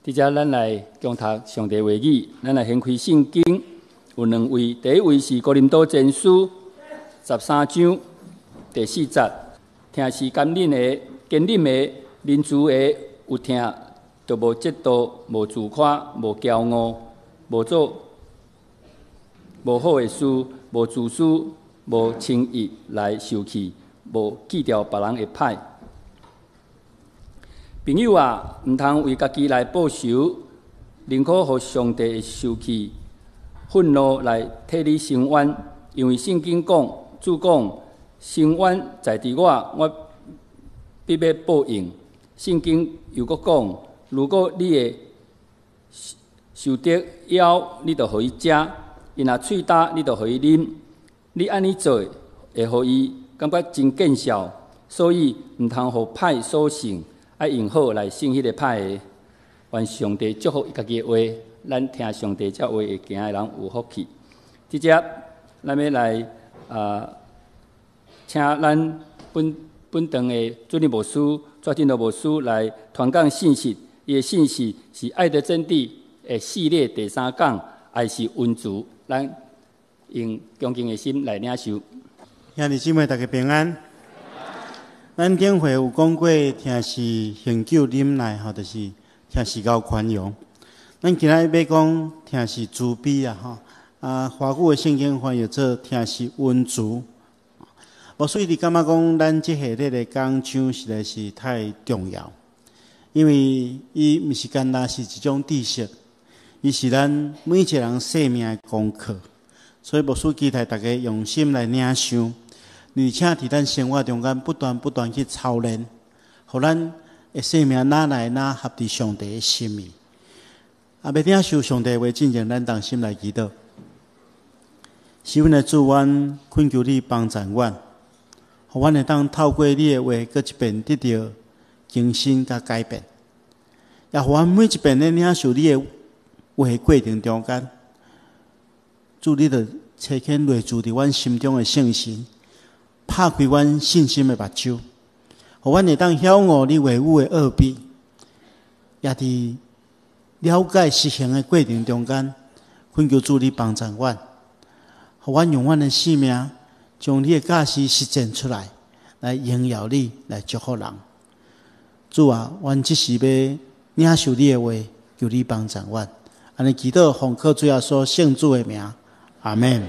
佇遮咱來共讀上帝話語，咱來掀開聖經，有兩位，第一位是哥林多前書十三章第四節，疼是堅忍的，堅忍的，仁慈的，有疼就無嫉妒，無自誇，無驕傲，無做無好的事，無自私，無輕易來受氣，無記著別人的歹。朋友啊，毋通為家己來報仇，寧可予上帝的受氣、憤怒來替你伸冤，因為聖經講，主講，伸冤在佇我，我必欲報應。聖經又閣講，如果你的仇敵枵，你就予伊食；伊若喙焦，你就予伊啉。你按呢做，會予伊感覺真見笑，所以毋通予歹所勝。愛用好來勝彼個歹的，願上帝祝福伊家己的話，咱聽上帝這話會行的人有福氣。這節咱欲來啊，請咱本本堂的主任牧師、蔡振羅牧師來傳講信息。伊的信息是愛的真諦的系列第三講，愛是恩慈。咱用恭敬的心來領受。兄弟姊妹，大家平安。咱頂回有講過，疼是恆久忍耐，吼，就是疼是夠寬容。咱今仔日欲講疼是慈悲啊，吼啊，華語的聖經翻譯做疼是恩慈。牧師一直感覺講，咱這系列的講章實在是太重要，因為伊毋是干焦是一種知識，伊是咱每一個人生命的功課。所以牧師期待大家用心來領受。而且佇咱生活中間不斷不斷去操練，予咱的生命愈來愈合佇上帝的心意。啊，欲領受上帝話進前，咱同心來祈禱。是阮的主，阮懇求你幫助阮，予阮會當透過你的話，閣一遍得著更新佮改變。也予阮每一遍咧領受你的話過程中間，主你著差遣內住佇阮心中的聖神，拍開阮信心的目睭，予阮會當曉悟你話語的奧秘，也佇了解實行的過程中間，懇求主你幫助阮，予阮用阮的生命將你的教示實踐出來，來榮耀你，來祝福人。主啊，阮這時欲領受你的話，求你幫助阮。按呢祈禱，奉靠主耶穌聖子的名，阿門。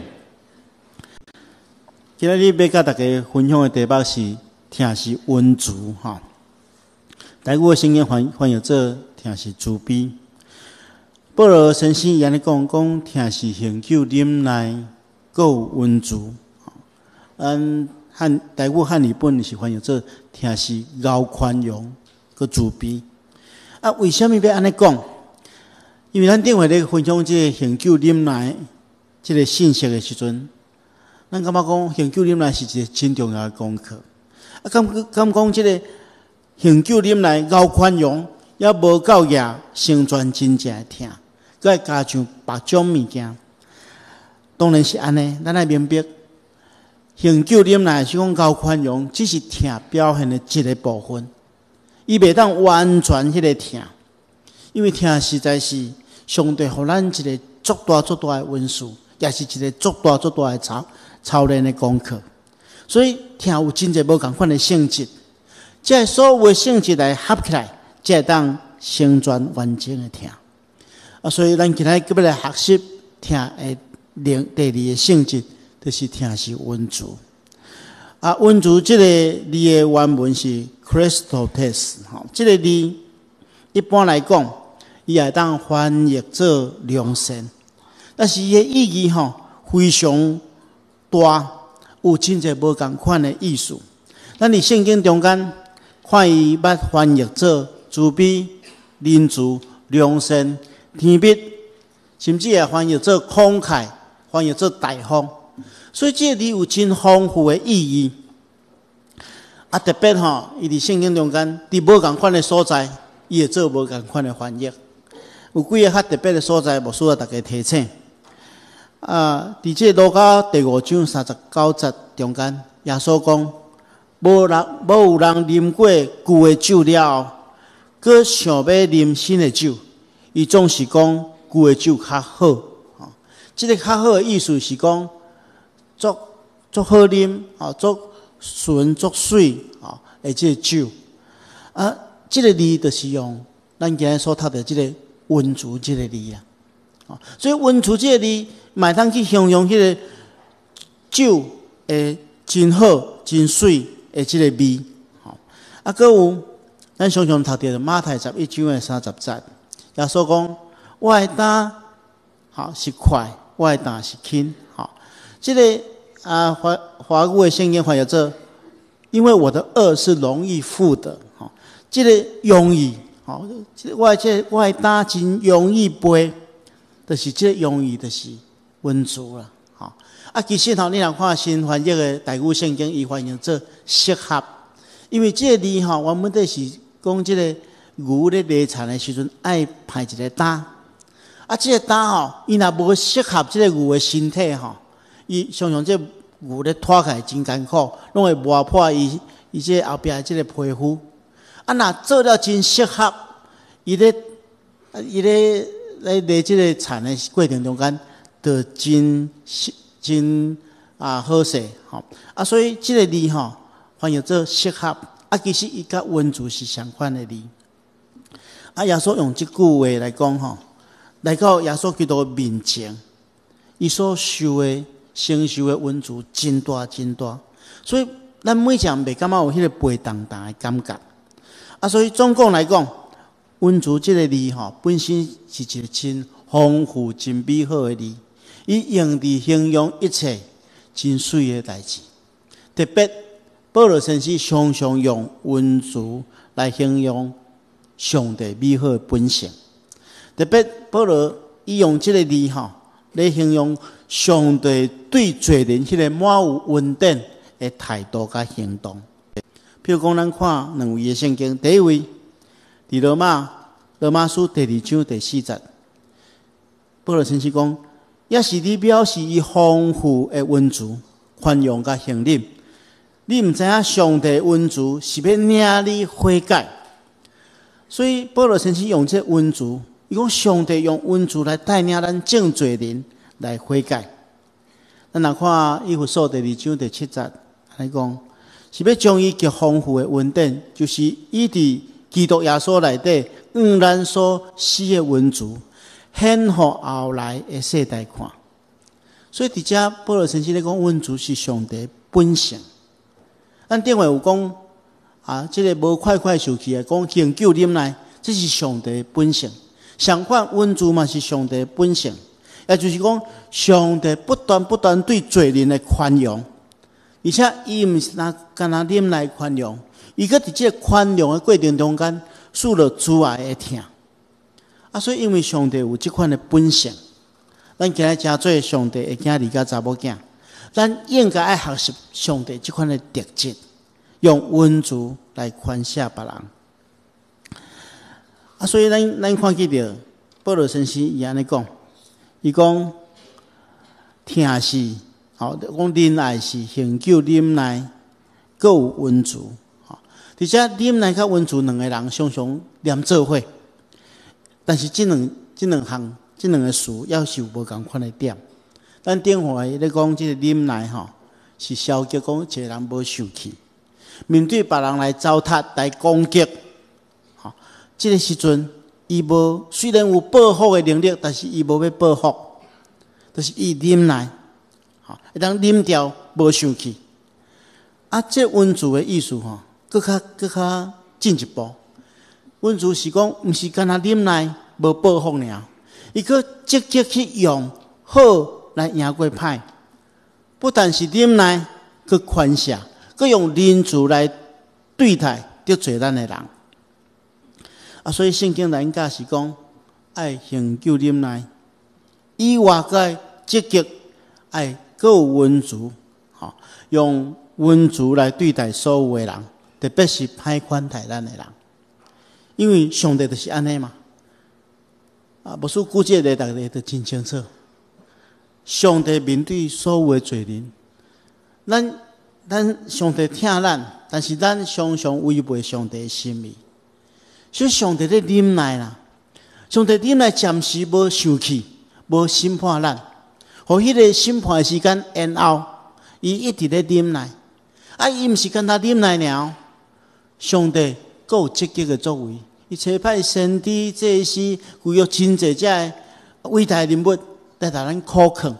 今仔日欲佮大家分享的題目是疼是恩慈吼。台語的聖經翻翻譯做疼是慈悲。保羅先生伊按呢講，講疼是恆久忍耐，閣有恩慈。咱漢台語漢語本是翻譯做疼是夠寬容，閣慈悲。啊，為啥物欲按呢講？因為咱頂回咧分享這個恆久忍耐這個信息的時陣，咱感覺講恆久忍耐是一個真重要的功課。啊，敢敢講這個恆久忍耐、夠寬容，猶無夠額成全真正的疼，閣愛加上別種物件。當然是按呢，咱愛明白，恆久忍耐是講夠寬容，只是疼表現的一個部分，伊袂當完全彼個疼，因為疼實在是上帝予咱一個足大足大的恩賜，也是一個足大足大的操操練的功課。所以疼有真濟無仝款的性質，這所有的性質來合起來，才會當成全完整的疼。啊，所以咱今仔日閣欲來學習疼的另第二個性質，就是疼是恩慈。啊，恩慈這個字的原文是 chrestotes，吼，這個字一般來講，伊會當翻譯做良善，但是伊的意義吼非常大，有真濟無仝款的意思。咱佇聖經中間看伊捌翻譯做慈悲、仁慈、良善、甜蜜，甚至會翻譯做慷慨，翻譯做大方。所以這個字有真豐富的意義。啊，特別吼，伊佇聖經中間，佇無仝款的所在，伊會做無仝款的翻譯。有幾个較特別的所在，牧師共大家提醒。啊，佇這個路加第五章三十九節中間，耶穌講：無人無有人啉過舊的酒了後，閣想欲啉新的酒，伊總是講舊的酒較好。吼，這个較好的意思是講，足足好啉，吼，足純足媠，吼，的這个酒。啊，這个字就是用咱今日所讀著這个恩慈這个字啊。所以恩慈這个字，嘛會當去形容彼个酒會真好、真媠的這个味。吼，啊，閣有咱常常讀著馬太11章的30節，耶穌講：我的擔吼是快，我的擔是輕。吼，這个啊華華語的聖經翻譯做：因為我的軛是容易負的。吼，這个容易，吼，這我的擔真容易背，就是這个容易，就是恩慈啦。吼，啊，其實吼，你若看新翻譯的台語聖經，伊翻譯做適合，因為這个字吼，原本底是講這个牛咧犁田的時陣，愛排一个擔。啊，這个擔吼，伊若無適合這個牛的身體吼，伊常常這个牛咧拖起來真艱苦，攏會磨破伊伊這後壁這個皮膚。啊，若做了真適合，伊咧犁這个田的過程中間，就真真啊好勢吼。啊，所以這個字吼，翻譯做適合。啊，其實伊佮恩慈是相款的字。啊，耶穌用這句話來講吼，來到耶穌基督面前，伊所受的、承受的恩慈真大真大，所以咱每一人袂感覺有彼個背重重的感覺。啊，所以總共來講，恩慈這個字吼，本身是一個真豐富、真美好的字，伊用佇形容一切真媠的代誌。特別保羅先生常常用恩慈來形容上帝美好的本性。特別保羅伊用這个字吼，來形容上帝對罪人彼个滿有恩典的態度佮行動。譬如講，咱看兩位的聖經，第一位佇羅馬書第二章第四節，保羅先生講，抑是你藐視伊豐富的恩慈、寬容佮容忍，你毋知影上帝恩慈是欲領你悔改。所以保羅先生用這個恩慈，伊講上帝用恩慈來帶領咱眾罪人來悔改。咱若看以弗所第二章第七節來講，是欲將伊極豐富的恩典，就是伊佇基督耶穌內底，向咱所施的恩慈，顯予後來的世代看。所以佇遮保羅先生咧講，恩慈是上帝本性。咱頂回有講啊，這个無快快受氣的講恆久忍耐，這是上帝本性。相反，恩慈嘛是上帝本性，也就是講，上帝不斷不斷對罪人的寬容，而且伊毋是若干焦忍耐寬容，伊閣佇這个寬容的過程中間，賜了慈愛的疼。啊，所以因為上帝有這款的本性，咱今日成做上帝的囝兒佮查某囝，咱應該愛學習上帝這款的特質，用恩慈來寬赦別人。啊，所以咱看見著保羅先生伊按呢講，伊講疼是，吼，講仁愛是恆久忍耐，閣有恩慈。吼，佇遮忍耐佮恩慈兩个人常常連做伙，但是這兩項這兩个詞猶是有無仝款的點。咱頂回咧講這个忍耐吼，是消極講一个人無受氣，面對別人來糟蹋、來攻擊，吼，這个時陣伊無雖然有報復的能力，但是伊無欲報復，就是伊忍耐，吼，會當忍掉無生氣。啊，這恩慈的意思吼，閣較進一步。恩慈是講，毋是干焦忍耐無報復爾，伊閣積極去用好來贏過歹，不但是忍耐，閣寬赦，閣用仁慈來對待得罪咱的人。啊，所以聖經來教是講，愛恆久忍耐，以外閣愛積極，愛閣有恩慈，吼，用恩慈來對待所有的人，特別是歹款待咱的人，因為上帝就是按呢嘛。啊，牧師舉這個例，大家都真清楚。上帝面對所有的罪人，咱上帝疼咱，但是咱常常違背上帝的心意。所以上帝咧忍耐啦，上帝忍耐暫時無生氣，無審判咱，予彼个審判的時間延後，伊一直咧忍耐。啊，伊毋是干焦忍耐爾，上帝閣有積極的作為，伊差派先知、祭司、舊約真濟遮个偉大人物來共咱苦勸，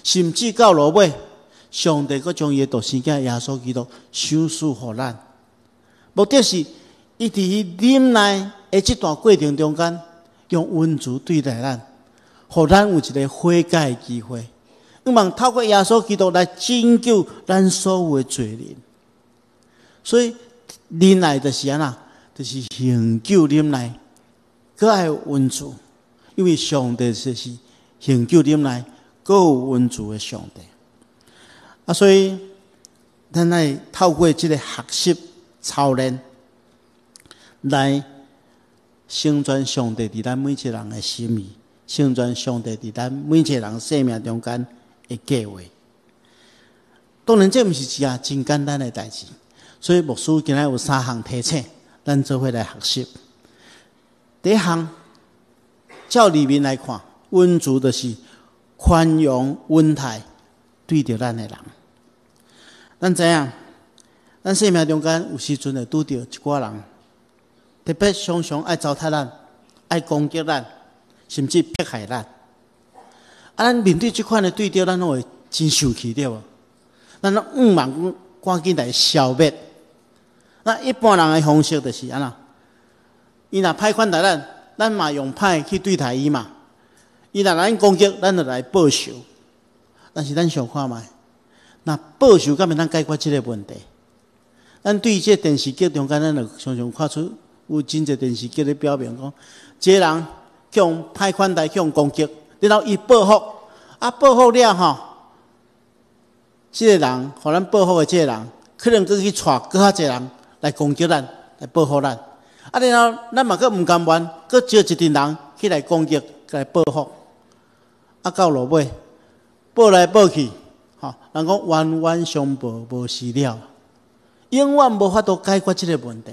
甚至到落尾，上帝閣將伊的獨生囝耶穌基督賞賜予咱。目的是，伊佇伊忍耐的這段過程中間，用溫慈對待咱，予咱有一个悔改的機會。向望透過耶穌基督來拯救咱所有的罪人。所以忍耐就是按怎，就是恆久忍耐，閣愛溫慈，因為上帝就是恆久忍耐，閣有溫慈的上帝。啊，所以咱愛透過這个學習操練，來成全上帝佇咱每一個人的心意，成全上帝佇咱每一個人生命中間的計劃。當然，這毋是一件真簡單的代誌，所以牧師今仔有三項提醒，咱做伙來學習。第一項，照字面來看，溫慈就是寬容、溫待對著咱的人。咱知影，咱生命中間有時陣會拄著一寡人，特別常常愛糟蹋咱、愛攻擊咱，甚至迫害咱。啊，咱面對這款的對著，咱攏會真生氣，對無？咱攏向望講趕緊來消滅。那一般人的方式就是按怎？伊若歹款待咱，咱嘛用歹去對待伊嘛。伊若來攻擊，咱就來報仇。但是咱想看覓，若報仇敢會當解決這个問題？咱對這電視劇中間，咱就常常看出有真濟電視劇咧表明講，這個人去予歹款待，去予攻擊，然後伊報復，啊報復了吼，這个人，予咱報復的這個人，可能閣去帶閣較濟人來攻擊咱，來報復咱。啊，然後咱嘛閣毋甘願，閣招一陣人去來攻擊，來報復。啊，到落尾，報來報去，吼，人講冤冤相報無時了，永遠無法度解決這个問題。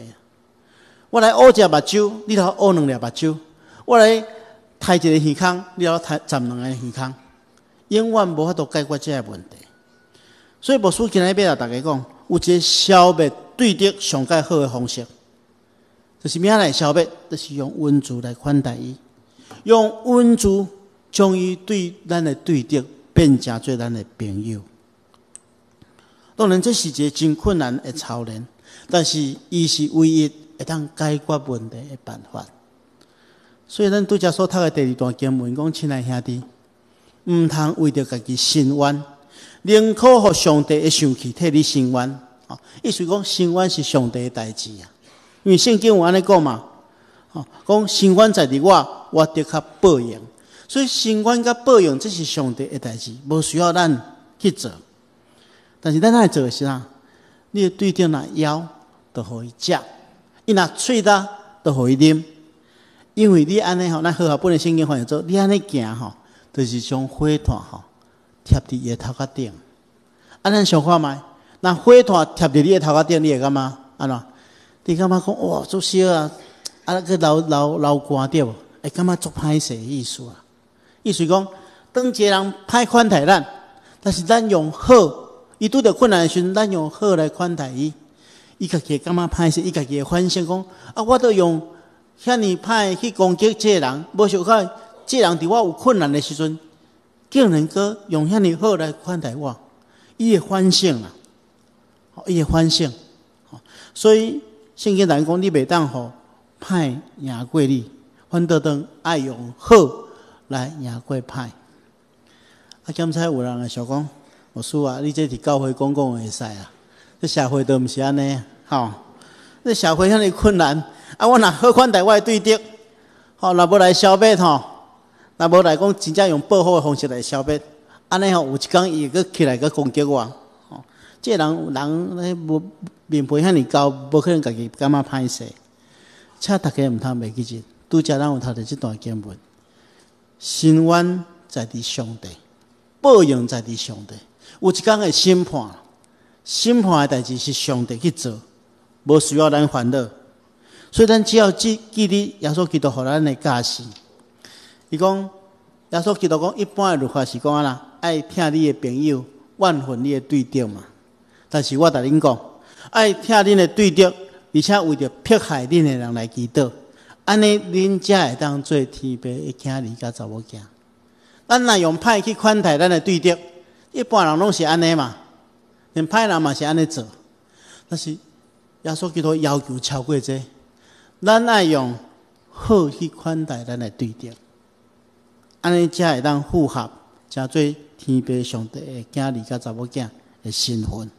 我來烏一粒目睭，你來烏兩粒目睭；我來刣一个耳孔，你來刣十兩個耳孔，永遠無法度解決這个問題。所以牧師今日欲共大家講，有一个消滅對敵上蓋好的方式，就是欲按怎來消滅，就是用溫慈來款待伊，用溫慈將伊對咱的對敵變成做咱的朋友。當然，這是一个真困難的操練，但是伊是唯一會當解決問題的辦法。所以，咱拄才所讀的第二段經文講：親愛兄弟，毋通為著家己伸冤，寧可予上帝的生氣替你伸冤。意思講，伸冤是上帝的代誌啊。因為聖經有按呢講嘛，講伸冤在佇我，我的確報應。所以伸冤佮報應，這是上帝的代誌，無需要咱去做。但是咱愛做的是啥？你的對敵若枵，就予伊食；伊若喙焦，就予伊啉。因為你按呢吼，咱和合本的聖經翻譯做，你按呢行吼，就是將火炭吼貼佇伊的頭殼頂。啊，咱想看覓？若火炭貼佇你的頭殼頂，你會感覺按怎？你感覺講哇，足燒啊！啊，閣流流流汗對無？會感覺足歹勢意思啊？意思講，當一個人歹款待咱，但是咱用好，伊拄著困難的時陣，咱用好來款待伊，伊家己會感覺歹勢，伊家己會反省講：啊，我都用遐爾歹去攻擊這個人，無想到這個人佇我有困難的時陣，竟然閣用遐爾好來款待我，伊會反省啦，伊會反省。所以聖經內講，你袂當予歹贏過你，反倒當愛用好來贏過歹。啊，檢采有人會想講，牧師啊，你這佇教會講講會使啊，這社會都毋是按呢，吼，這社會遐爾困難，啊，我若好款待我的對敵，吼，若無來消滅吼，若無來講真正用報復的方式來消滅，按呢吼，有一工伊會閣起來閣攻擊我，吼，這個人人咧無面皮遐爾厚，無可能家己感覺歹勢。請大家毋通袂記得，拄才咱有讀著這段經文，伸冤在佇上帝，報應在佇上帝。有一工會審判，審判的代誌是上帝去做，無需要咱煩惱。所以咱只要記記得耶穌基督予咱的教示，伊講耶穌基督講，一般的律法是講按怎，愛疼你的朋友，怨恨你的對敵嘛。但是我共恁講，愛疼恁的對敵，而且為著迫害恁的人來祈禱，按呢恁才會當做天父的囝兒佮查某囝。咱若用歹去款待咱的對敵，一般人攏是按呢嘛，連歹人嘛是按呢做。但是耶穌基督要求超過這，咱愛用好去款待咱的對敵，按呢才會當符合成做天父上帝的囝兒佮查某囝的身份。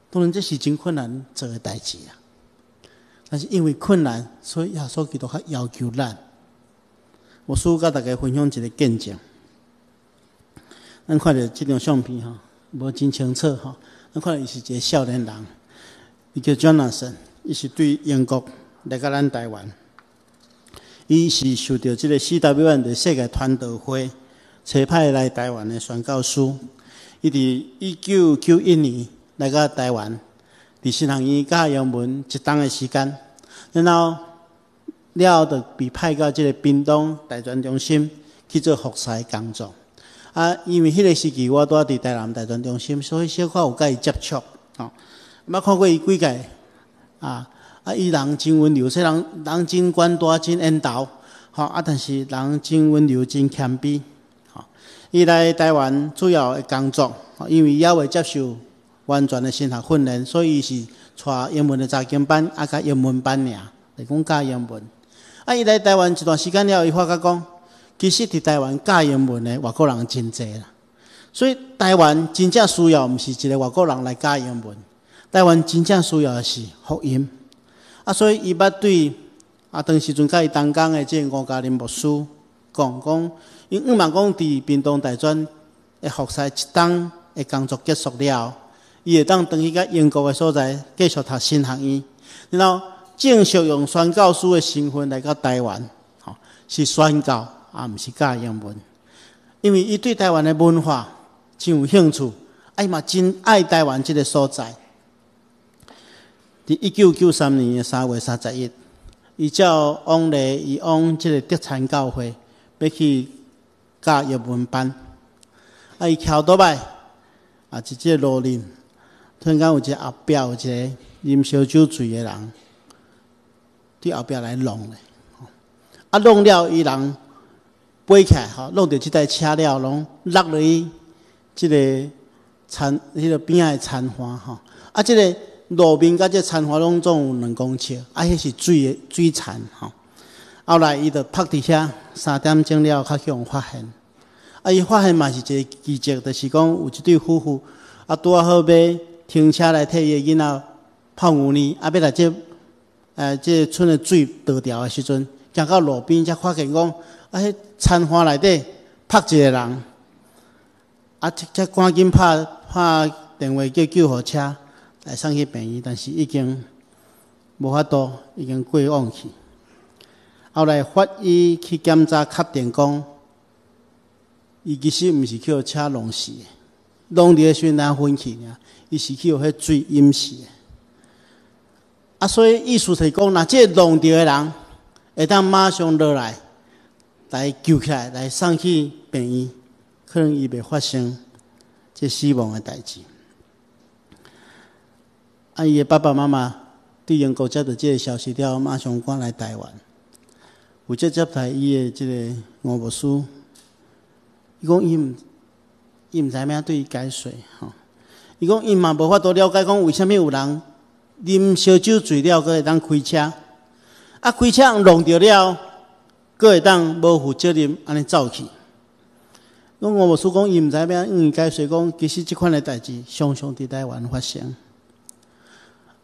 當然這是真困難做的代誌啊！但是因為困難，所以耶穌基督較要求咱。我想佮大家分享一個見證。咱看著這張相片吼，無真清楚吼。咱看著伊是一個少年人，伊叫 Jonathan，伊是對英國來到咱台灣。伊是受著這個 CWN 的世界傳道會差派來台灣的宣教師。伊佇1991年來到台灣，佇神學院教英文一冬的時間，然後了後就被派到這個屏東大專中心去做服侍工作。啊，因為彼個時期我拄佇台南大專中心，所以小可有佮伊接觸。吼，捌看過伊幾屆。啊啊，伊人真溫柔，雖然人真懸大，真緣投，吼啊，但是人真溫柔，真謙卑。吼，伊來台灣主要的工作，因為猶未接受完全的神學訓練，所以伊是帶英文的查經班，啊，佮英文班爾，就講教英文。啊，伊來台灣一段時間了後，伊發覺講，其實佇台灣教英文的外國人真濟啦，所以台灣真正需要毋是一個外國人來教英文，台灣真正需要的是福音。啊，所以伊捌對啊，當時陣佮伊同工的這個吳嘉玲牧師講講，伊向望講佇屏東大專的服侍一冬的工作結束了後，伊會當轉去到英國的所在繼續讀神學院，然後正式用宣教師的身份來到台灣，吼，是宣教，啊，毋是教英文。因為伊對台灣的文化真有興趣，啊，伊嘛真愛台灣這個所在。佇1993年的3月31，伊照往例，伊往這個德餐教會欲去教英文班。啊，伊騎歐多擺，啊，佇這個路面，突然間有一個後壁有一個啉燒酒醉的人，佇後壁來弄咧。啊，弄了伊人飛起來，吼，弄著這台車了，攏落落去這個田，彼個邊仔的田岸吼。啊，這個路面佮這個田岸攏總有2公尺，啊，彼是水的水田吼。後來伊就泊佇遐，3點鐘了，才去予發現。啊，伊發現嘛是一個奇蹟，就是講有一對夫婦，啊，拄仔好欲停車來替伊的囡仔泡牛奶，啊，欲來這，這個村的水倒掉的時陣，行到路邊才發現講，啊，彼田岸內底泊一個人，啊，才趕緊拍拍電話叫救護車來送去病院，但是已經無法度，已經過往去。後來法醫去檢查，確定講，伊其實毋是去予車弄死的，弄佇的時陣才昏去爾，伊是去予彼水淹死的。啊，所以意思是講，若這個弄著的人會當馬上落來，來救起來，來送去病院，可能伊袂發生這死亡的代誌。啊，伊的爸爸媽媽佇英國接到這個消息了後，馬上趕來台灣。負責接待伊的這個吳牧師，伊講伊毋知欲按怎對伊解釋吼。伊講伊嘛無法度了解講為啥物有人啉燒酒醉了，閣會當開車，啊開車弄著了，閣會當無負責任按呢走去。講吳牧師講伊毋知欲按怎解釋講，其實這款的代誌常常佇台灣發生。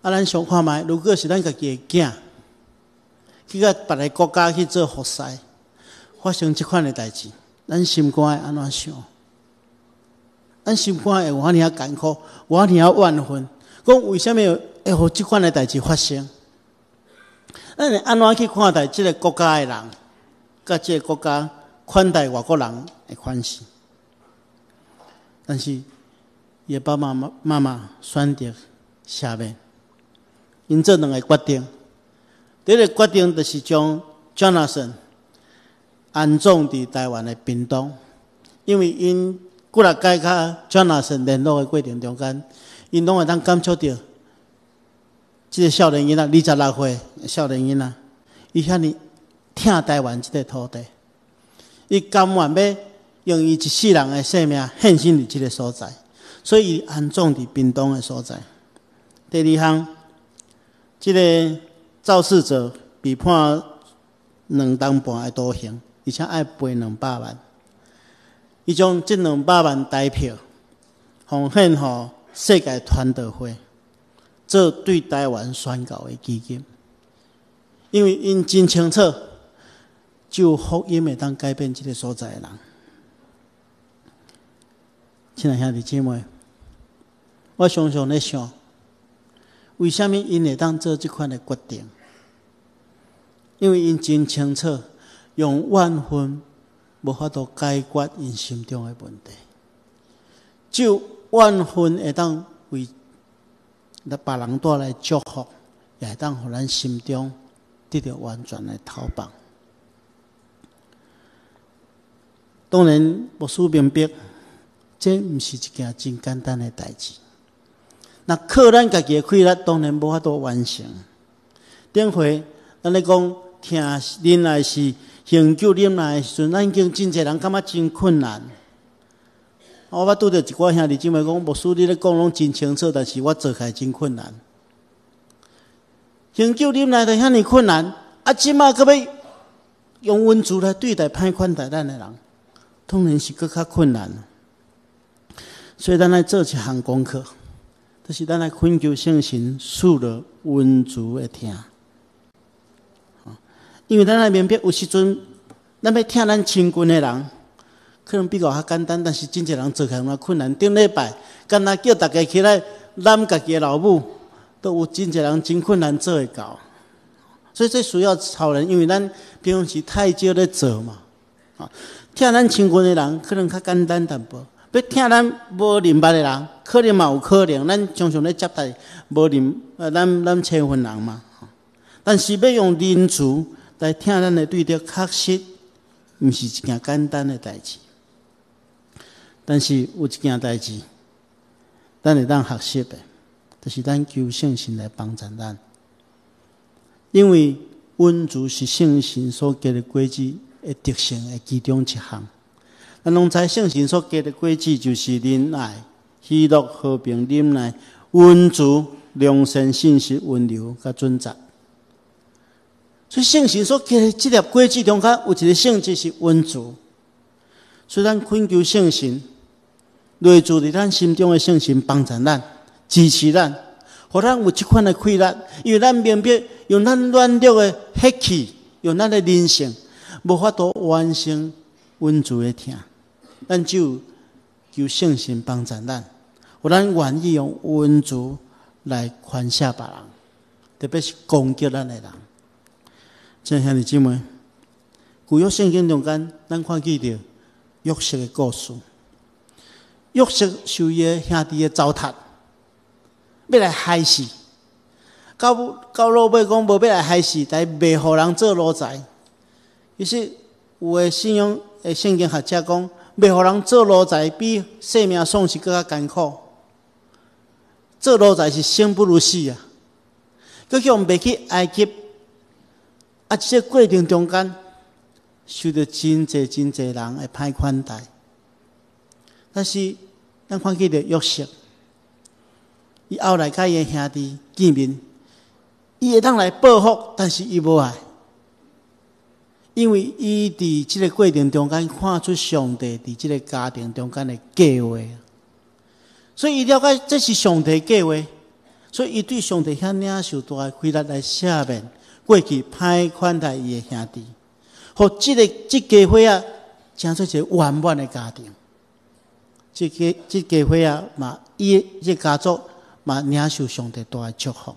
啊，咱想看覓，如果是咱家己的囝，去到別个國家去做服侍，發生這款的代誌，咱心肝會按怎想？咱心肝會有遐爾仔艱苦，有遐爾仔怨恨，講為啥物會予這款的代誌發生？咱會按怎去看待這個國家的人，佮這個國家款待外國人的款式？但是，伊的爸爸媽媽選擇赦免，𪜶做兩个決定。第一个決定就是將 Jonathan 按安葬佇台灣的屏東，因為𪜶幾若擺佮 Jonathan 聯絡的過程中間，𪜶攏會當感觸著，這个少年囡仔26歲少年囡仔，伊遐爾疼台灣這个土地，伊甘願欲用伊一世人的生命獻身佇這个所在，所以伊安葬佇屏東的所在。第二項，這个肇事者被判2冬半的徒刑，而且愛賠200萬。伊將這兩百萬台票奉獻予世界傳道會，做對台灣宣教的基金。因為𪜶真清楚，只有福音會當改變這个所在的人。親愛兄弟姊妹，我常常咧想，為啥物𪜶會當做這款的決定？因為𪜶真清楚，用怨恨無法度解決𪜶心中的問題，只有怨恨會當為別人帶來祝福，也會當予咱心中得著完全的透放。當然，牧師明白，這毋是一件真簡單的代誌。若靠咱家己的氣力，當然無法度完成。頂回咱咧講疼忍耐是恆久忍耐的時陣，咱已經真濟人感覺真困難。我捌拄著一寡兄弟姊妹講，牧師你咧講攏真清楚，但是我做起來真困難。恆久忍耐就遐爾困難，啊，這馬閣欲用溫慈來對待歹款待咱的人，當然是閣較困難。所以咱愛做一項功課，就是咱愛懇求聖神賜予溫慈的疼。因為咱愛明白，有時陣咱欲疼咱親近的人，可能比較較簡單，但是真濟人做起來困難。頂禮拜，干焦叫逐家起來攬家己的老母，都有真濟人真困難做會到。所以這需要操練，因為咱平常時太少咧做嘛。疼咱親近的人可能較簡單淡薄，欲疼咱無認捌的人，可能嘛有可能。咱常常咧接待無認，咱親份人嘛。但是欲用仁慈來疼咱的對敵，確實毋是一件簡單的代誌。但是有一件代誌，咱會當學習的，就是咱求聖神來幫助咱。因為溫慈是聖神所結的果子的特性的其中一項。咱攏知聖神所結的果子就是仁愛、喜樂、和平、忍耐、溫慈、良善、信實、溫柔、佮準則。所以聖神所結的這粒果子中間有一个性質是溫慈。所以咱懇求聖神，內住佇咱心中的聖神幫助咱、支持咱，予咱有這款的氣力。因為咱明白，用咱軟弱的血氣，用咱的人性，無法度完成溫慈的疼。咱只有求聖神幫助咱，予咱願意用溫慈來寬赦別人，特別是攻擊咱的人。親愛兄弟姊妹，舊約聖經中間，咱看見著約瑟的故事。約瑟受伊的兄弟的糟蹋，欲來害死。到落尾講無欲來害死，但賣予人做奴才。其實有的信仰的聖經學者講，賣予人做奴才比性命喪失閣較艱苦。做奴才是生不如死啊！閣去予賣去埃及，啊，這个過程中間，受著真濟真濟人的歹款待。但是咱看見著約瑟，伊後來佮伊的兄弟見面，伊會當來報復，但是伊無愛，因為伊佇這个過程中間看出上帝佇這个家庭中間的計劃，所以伊了解這是上帝計劃，所以伊對上帝遐領受大的氣力來赦免過去歹款待伊的兄弟，予這个這家伙仔成做一个圓滿的家庭。這个這家伙仔嘛，伊這个家族嘛領受上帝大的祝福。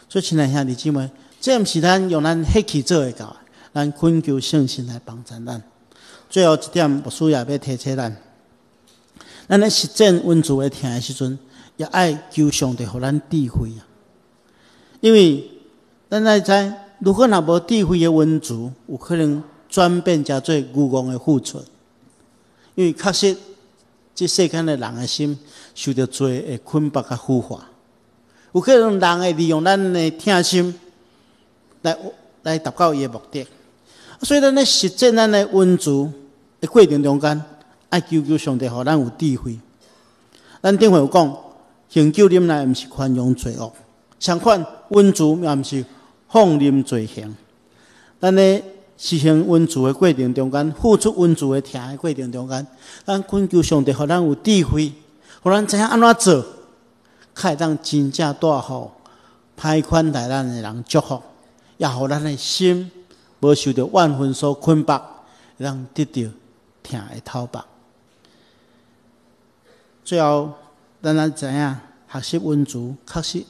所以，親愛兄弟姊妹，這毋是咱用咱血氣做會到的，咱懇求聖神來幫助咱。最後一點，牧師也欲提醒咱，咱咧實踐溫慈的疼的時陣，也愛求上帝予咱智慧啊。因為咱愛知，如果若無智慧的溫慈，有可能轉變成做愚戇的付出。因為確實，這世間的人的心受著罪的捆綁佮腐化，有可能人會利用咱的疼心來達到伊的目的。所以咱咧實踐咱的恩慈的過程中間，愛求求上帝，予咱有智慧。咱頂回有講，恆久忍耐毋是寬容罪惡，相反恩慈也毋是放任罪行。咱咧實行恩慈的過程中間，付出恩慈的疼的過程中間，咱懇求上帝，予咱有智慧，予咱知影按怎做，較會當真正帶予歹款待咱的人祝福，也予咱的心無受著怨恨所捆綁，會當得著疼的透放。最後，咱來知影學習恩慈，確實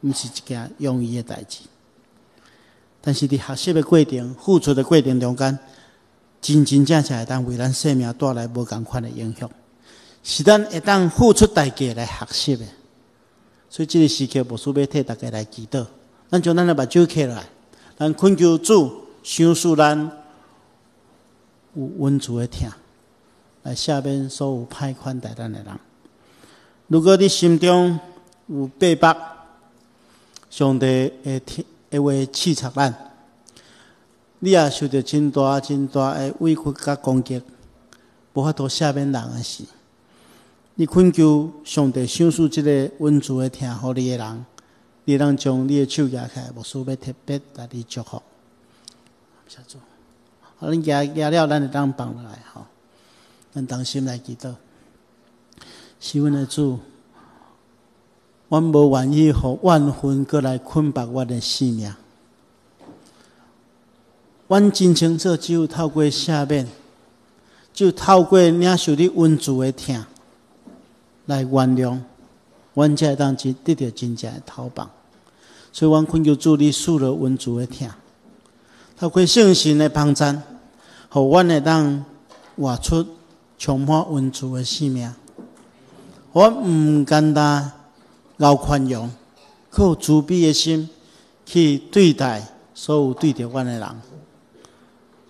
毋是一件容易的代誌。但是佇學習的過程、付出的過程中間，真真正正會當為咱生命帶來無仝款的影響，是咱會當付出代價來學習的。所以這个時刻，牧師欲替大家來祈禱，咱將咱的目睭瞌落來，咱懇求主賞賜咱有恩慈的疼，來赦免所有歹款待咱的人。如果你心中有秘密，上帝會聽會話刺插咱，你也受著真大真大的委屈佮攻擊，無法度赦免人的時，你懇求上帝賞賜這个恩慈的疼予你的人，你會當將你的手舉起來，牧師欲特別來你祝福。謝主，好，恁舉舉了，咱會當放落來吼。咱同心來祈禱，是阮的主，阮無願意予怨恨閣來捆綁阮的生命。阮真清楚，只有透過赦免，只有透過領受你恩慈的疼來原諒，阮才會當真得著真正的透放。所以，阮懇求主，你賜予恩慈的疼，透過聖神的幫贊，予阮會當活出充滿恩慈的生命。阮毋簡單𠢕寬容，閣有慈悲的心去對待所有對著阮的人，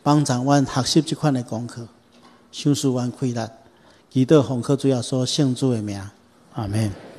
幫助阮學習這款的功課，賞賜阮氣力，祈禱奉靠主耶穌聖子的名，阿們。